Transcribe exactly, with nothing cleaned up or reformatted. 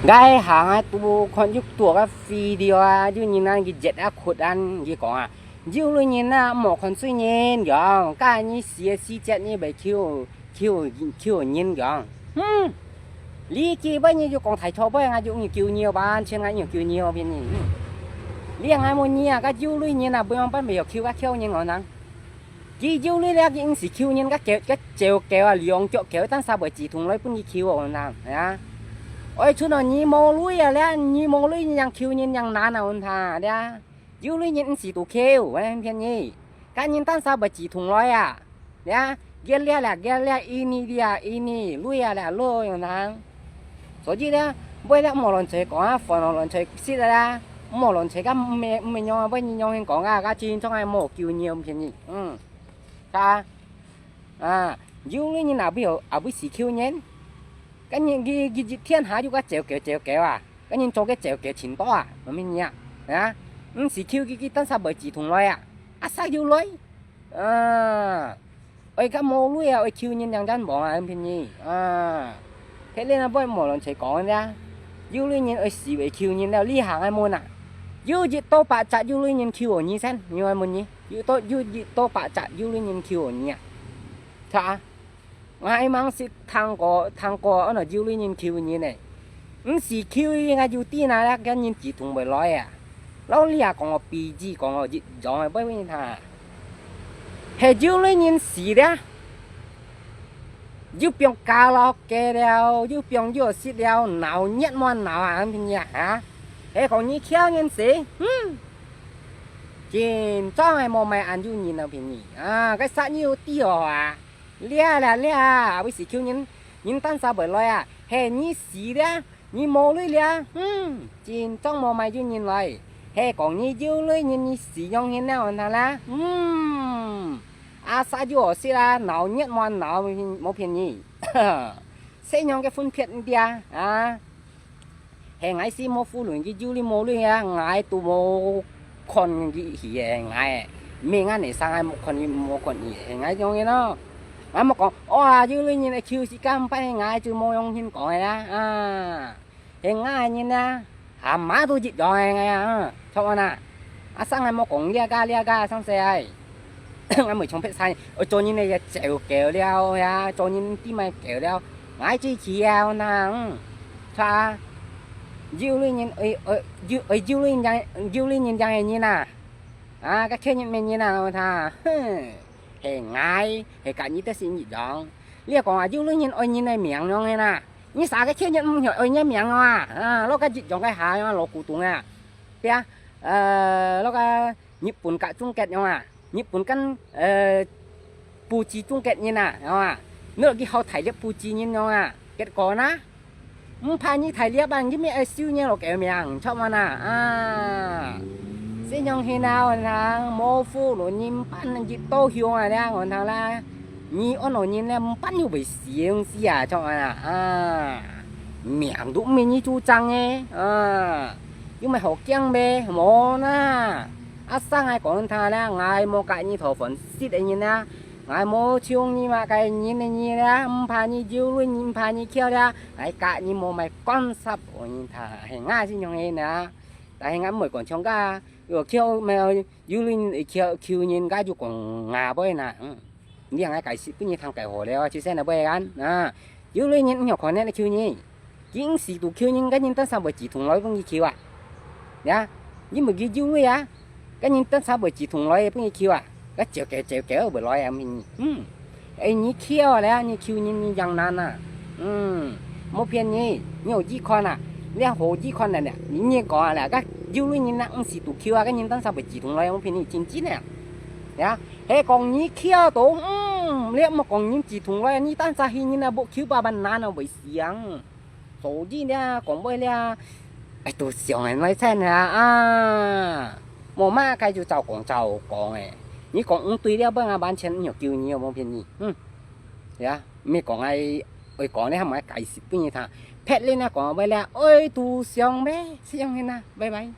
𠊎行啊，堵看有多个video啊，有人啊，佢熱啊，哭啊，佢講啊，有類人啊，莫看衰人樣，該你死个時節你會求求求人樣。嗯，你幾百年就講太錯，不然就你救你吧，千萬你救你哦，騙你。嗯，你還無你啊，該有類人啊，不用辦法求个求人哦，能。 佢有類了，佢毋使求人，个狗个走狗啊，兩腳狗，單儕會自動來分佢求哦，人啊。愛出哦，你無類啊，了，你無類，你樣求人樣難啊，問他，了。有類人毋使都求，哎，騙你。該人單儕會自動來啊，了，佢了了，佢了，ini dia，ini，類啊了，類，人啊。 所以呢，尾了莫亂嘴講啊，煩惱亂嘴食啊啦，莫亂嘴个毋會毋會樣啊，尾你樣形講啊，个真正係無救你，毋騙你，嗯，啊，啊，有類人也會有，也會死求人，个人佢佢天下有个走狗走狗啊，个人做个走狗真多啊，毋騙你啊，啊，毋死求佢佢單儕會自動來啊，啊，煞有來。 啊，愛較無類啊，愛求人兩間房啊，騙你啊。別人啊，會無亂嘴講个呀。有類人愛死會求人了，你行个門啊。有一到八隻有類人求你先，你愛問你，有到有一到八隻有類人求你啊。查啊， 𠊎吂識聽過聽過安到有類人求人呢。毋使求，𠊎就知哪个人自動會來啊。老李啊，講我比喻，講我一樣个，不會他。係有類人死了，又變卡拉OK了，又變藥食了，腦熱無腦啊，你啊，哈？係講你求人死，嗯，真正係無買恁有人啊，騙你啊，該殺你有知哦啊！ 了啦了，為時求人，人單儕會來啊，係你死了，你無鐳了，嗯，真正無買有人來，係講你有鐳人，你死樣形了，安到啦，嗯，啊，殺有好食啊，腦熱無腦，無騙你，這樣个分別你知啊，啊。 係𠊎係無福輪，佢有鐳無鐳啊，𠊎都無看佢去个，𠊎，毋係𠊎哪儕𠊎無看佢，無看佢，係𠊎樣个咯。𠊎無講，哇，有鐳人个求死，敢拜𠊎就無樣形講个啦，啊，係𠊎个人啊，蛤蟆都一樣个𠊎啊，嗯，著無啊？啊，生𠊎無講這个這个，生死哎。 𠊎毋係像別儕，愛做人个也走狗了呀，做人知買狗了，𠊎最氣啊，哪，嗯，著啊，有鐳人，愛，愛，有，愛有鐳人，有鐳人樣个人啊，啊，該客人咩人啊，𠊎聽，哼，係𠊎，係佮你得失一樣。你講啊，有鐳人愛人个命樣个啦，你啥个客人毋曉愛人命啊？啊，落个一樣个下樣，老古董啊，對啊，呃，落个 日本佮中國樣啊，日本跟，呃，布置中國人啊，係嘛？你去好大力布置人樣啊，結果呢？毋怕你大力啊，你乜愛收人老狗命，著無啊？啊，這樣形啊，𠊎聽，無福輪人搬一道香啊，這𠊎聽啦，你安到人呢，毋搬又會死東西啊，著無啊？啊，命都毋係你主張个，啊，又毋係好驚咩？無啦。 啊，生𠊎講聽啦，𠊎無佮你討飯食个人啊，𠊎無像你麼个人个人啦，毋怕你有鐳，毋怕你巧啦，𠊎佮你無麼關係，𠊎聽，係𠊎係樣个啦。但係𠊎毋會講像个，有巧無有鐳巧求人，𠊎就講𠊎會啦，嗯。 你𠊎解釋分你聽解好了，就先來會恁，啊，有鐳人毋曉看呢，求人，佢毋使都求人，該人單儕會自動來分佢求啊。呀，你問佢有鐳啊，該人單儕會自動來分佢求啊，該走狗走狗會來啊，問你，嗯，哎，你巧了，你求人你樣難啊，嗯，無騙你，你有意看啊，你好意看啊，你，你講啊了，該有鐳人啊，毋使都求啊，該人單儕會自動來，無騙你，真真个，呀。 係講你巧到，嗯，你莫講人自動來，你單儕去人啊，屋企把般難啊，會死啊。所以呢，講話了，哎，都想人來趁啊，啊，無麼个就照講照講誒。你講毋對了，本啊完全毋有救你，無騙你，嗯，呀，毋係講愛愛講咧，還無解釋分你聽，別人啊講話了，愛都想咩，係樣形啊，拜拜。